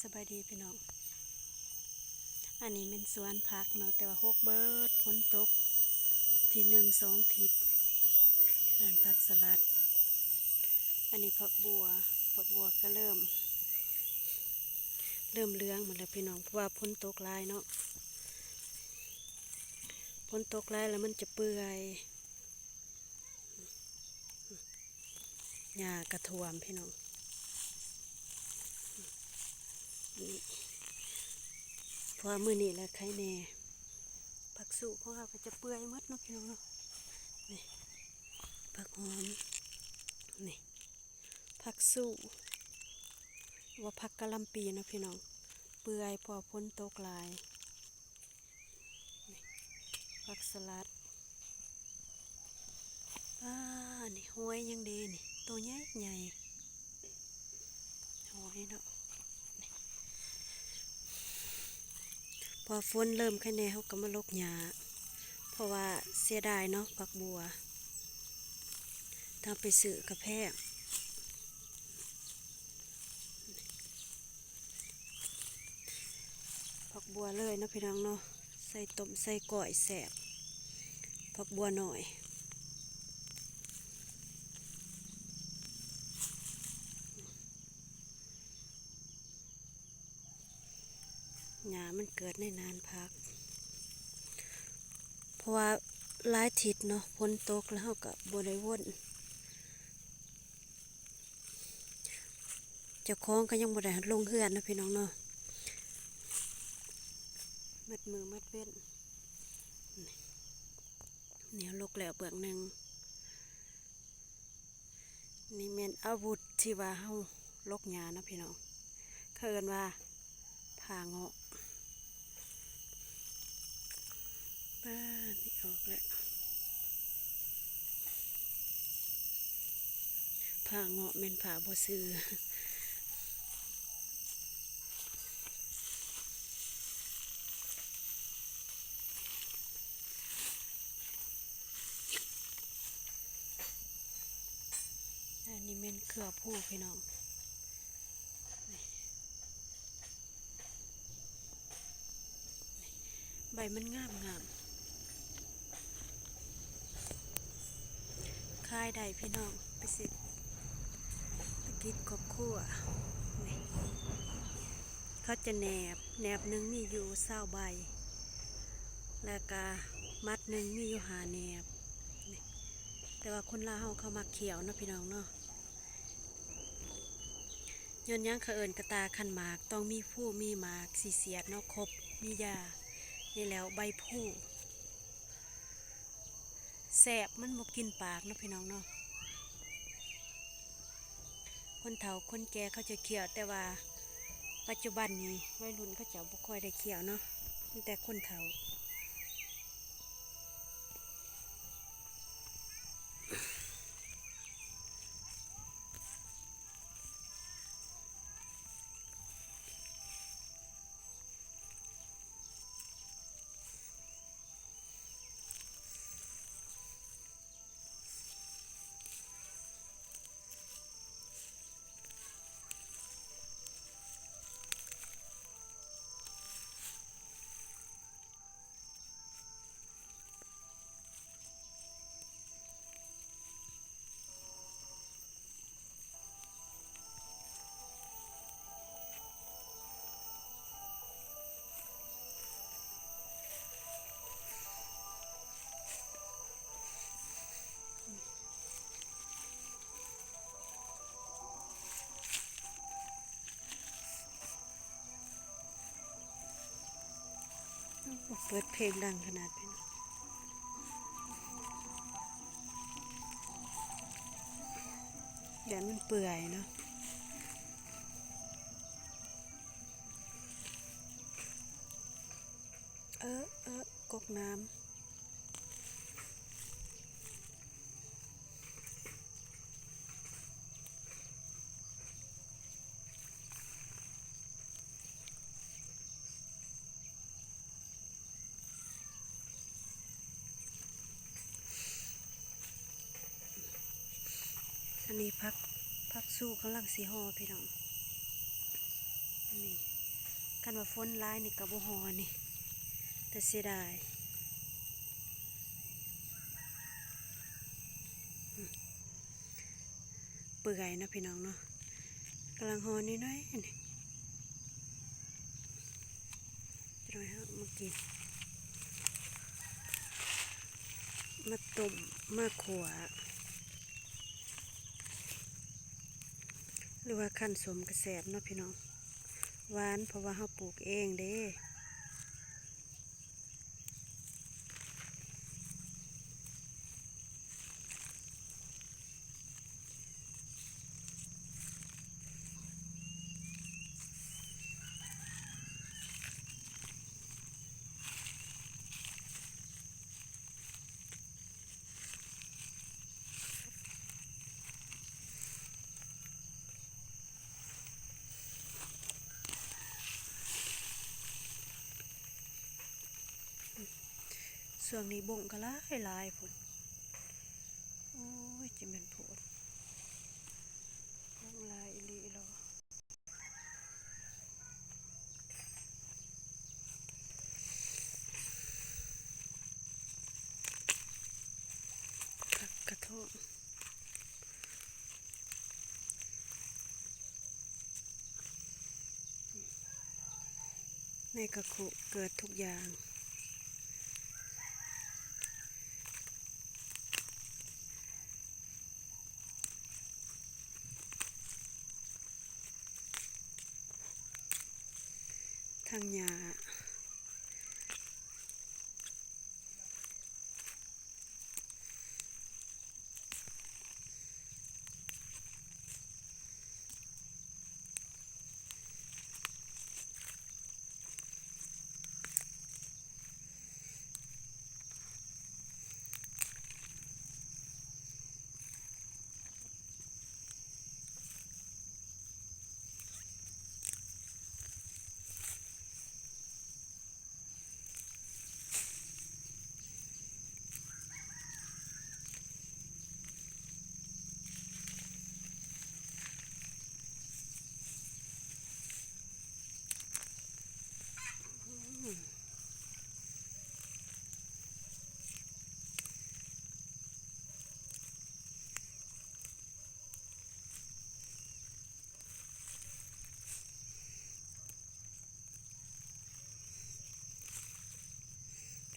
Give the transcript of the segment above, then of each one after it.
ສະບາຍດີພີ່ນ້ອງ ອັນນີ້ແມ່ນສວນຜັກເນາະ ແຕ່ວ່າຮົກເບີດ ຝົນຕົກ ອາທິດໜຶ່ງສອງທິດ ອັນນັ້ນຜັກສະຫຼັດ ອັນນີ້ຜັກບົ່ວ ຜັກບົ່ວກໍເລີ່ມ ເລີ່ມເຫຼືອງໝົດແລ້ວພີ່ນ້ອງ ເພາະວ່າຝົນຕົກຫຼາຍເນາະ ຝົນຕົກຫຼາຍແລ້ວມັນຈະເປື່ອຍ. ຫຍ້າກະຖ້ວມພີ່ນ້ອງ ນີ້ ເພາະວ່າມື້ນີ້ລະໄຄແນ່ ຜັກຊູຂອງເຮົາກໍຈະເປື່ອຍໝົດເນາະພີ່ນ້ອງເນາະ ນີ້ ຜັກຫອມ ນີ້ ຜັກຊູ ຫຼືວ່າຜັກກະຫຼ່ຳປີເນາະພີ່ນ້ອງ ເປື່ອຍເພາະວ່າຝົນຕົກຫຼາຍ. ນີ້ ຜັກສະຫຼັດ ປ້າ ນີ້ຫອຍຍັງເດນີ້ ໂຕໃຫຍ່ໆ ຫອຍເນາະ ນີ້ ພໍຝົນເລີ່ມໄຄແນ່ ເຮົາກໍມາລົກຫຍ້າ ເພາະວ່າເສຍດາຍເນາະ ຜັກບົ່ວ ຖ້າໄປຊື້ກໍແພງ. ຜັກບົ່ວເລີຍເນາະພີ່ນ້ອງເນາະ ໃສ່ຕົ້ມໃສ່ກ້ອຍແຊບ ຜັກບົ່ວນ້ອຍ ຫຍ້າມັນເກີດໃນນານຜັກ ເພາະວ່າຫຼາຍທິດເນາະ ຝົນຕົກແລ້ວເຮົາກໍບໍ່ໄດ້ວົນ ເຈົ້າຂອງກໍຍັງບໍ່ໄດ້ຮອດລົງເຮືອນເນາະພີ່ນ້ອງເນາະ ໝົດມື້ໝົດເວັນ ນີ້ ນີ້ລົກແລ້ວເບື້ອງໜຶ່ງ ນີ້ແມ່ນອາວຸດທີ່ວ່າເຮົາລົກຫຍ້າເນາະພີ່ນ້ອງ ເຂົາເອີ້ນວ່າ ຜ່າເງາະ ປ້າ ນີ້ອອກແລ້ວ ຜ່າເງາະແມ່ນຜ່າບໍ່ຊື່ ອັນນີ້ແມ່ນເຂືອພູພີ່ນ້ອງ ໃບມັນງາມໆ ຂາຍໄດ້ພີ່ນ້ອງ ໄປເຮັດ ໄປກິນຄອບຄົວ ນີ້ ເຂົາຈະແໜບ ແໜບໜຶ່ງມີຢູ່ຊາວໃບ ແລ້ວກະໝັດໜຶ່ງມີຢູ່ຫ້າແໜບ ນີ້ ແຕ່ວ່າຄົນລາວເຮົາເຂົາມັກຂ້ຽວເນາະພີ່ນ້ອງເນາະ. ຍ້ອນຫຍັງເຂົາເອີ້ນກະຕ່າຄັນໝາກ ຕ້ອງມີພູມີໝາກຊິສຽດເນາະ ຄົບ ມີຢາ ນີ້ແລ້ວໃບພູ ແຊບ ມັນບໍ່ກິນປາກເນາະພີ່ນ້ອງເນາະ ຄົນເຖົ້າຄົນແກ່ເຂົາຈະຂ້ຽວ ແຕ່ວ່າປັດຈຸບັນນີ້ໄວລຸ້ນເຂົາເຈົ້າບໍ່ຄ່ອຍໄດ້ຂ້ຽວເນາະ ມີແຕ່ຄົນເຖົ້າ. ເປີດເພງດັງຂະໜາດ ຢ້ານມັນເປື່ອຍເນາະ. ເອີ ເອີ ກົກນ້ຳ. ອັນນີ້ຜັກ ຜັກຊູກຳລັງຊິຫໍ່ພີ່ນ້ອງ. ນີ້ ຄັນວ່າຝົນຫຼາຍນີ້ກໍບໍ່ຫໍ່ນີ້ ແຕ່ເສຍດາຍ ເປື່ອຍເນາະພີ່ນ້ອງເນາະ ກຳລັງຫໍ່ໜ້ອຍໆ ນີ້ ຈັກໜ້ອຍເຮົາມາກິນ ມາຕົ້ມ ມາຂົ້ວ ຫຼືວ່າຄັ້ນສົ້ມກໍແຊບເນາະພີ່ນ້ອງ ຫວານ ເພາະວ່າເຮົາປູກເອງເດ້. ຊ່ວງນີ້ບົ້ງກໍຫຼາຍໆ ພຸ້ນ ໂອ້ຍ ຈະແມ່ນໂພດ ບົ້ງຫຼາຍອີ່ຫຼີອີ່ຫຼໍ. ຜັກກະໂທນ ໃນກະຄຸເກີດທຸກຢ່າງ. ທັງຫຍ້າ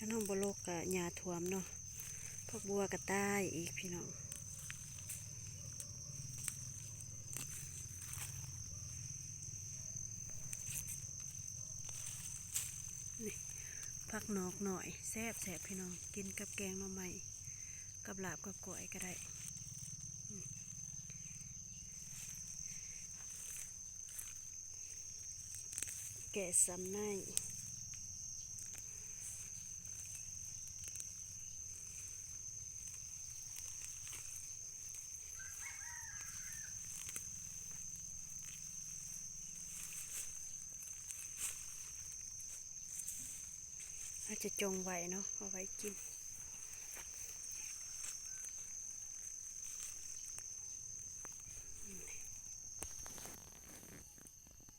ຄັນເຮົາບໍ່ລົກກະຫຍ້າຖ້ວມເນາະ ຜັກບົວກະຕາຍອີກພີ່ນ້ອງ. ນີ້ ຜັກໜອກໜ້ອຍ ແຊບໆ ພີ່ນ້ອງ ກິນກັບແກງໜໍ່ໄມ້ ກັບລາບກັບກ້ອຍກໍໄດ້. ແກະສ່ຳໃນ ອາດຈະຈົ່ງໄວ້ເນາະ ເອົາໄວ້ກິນ.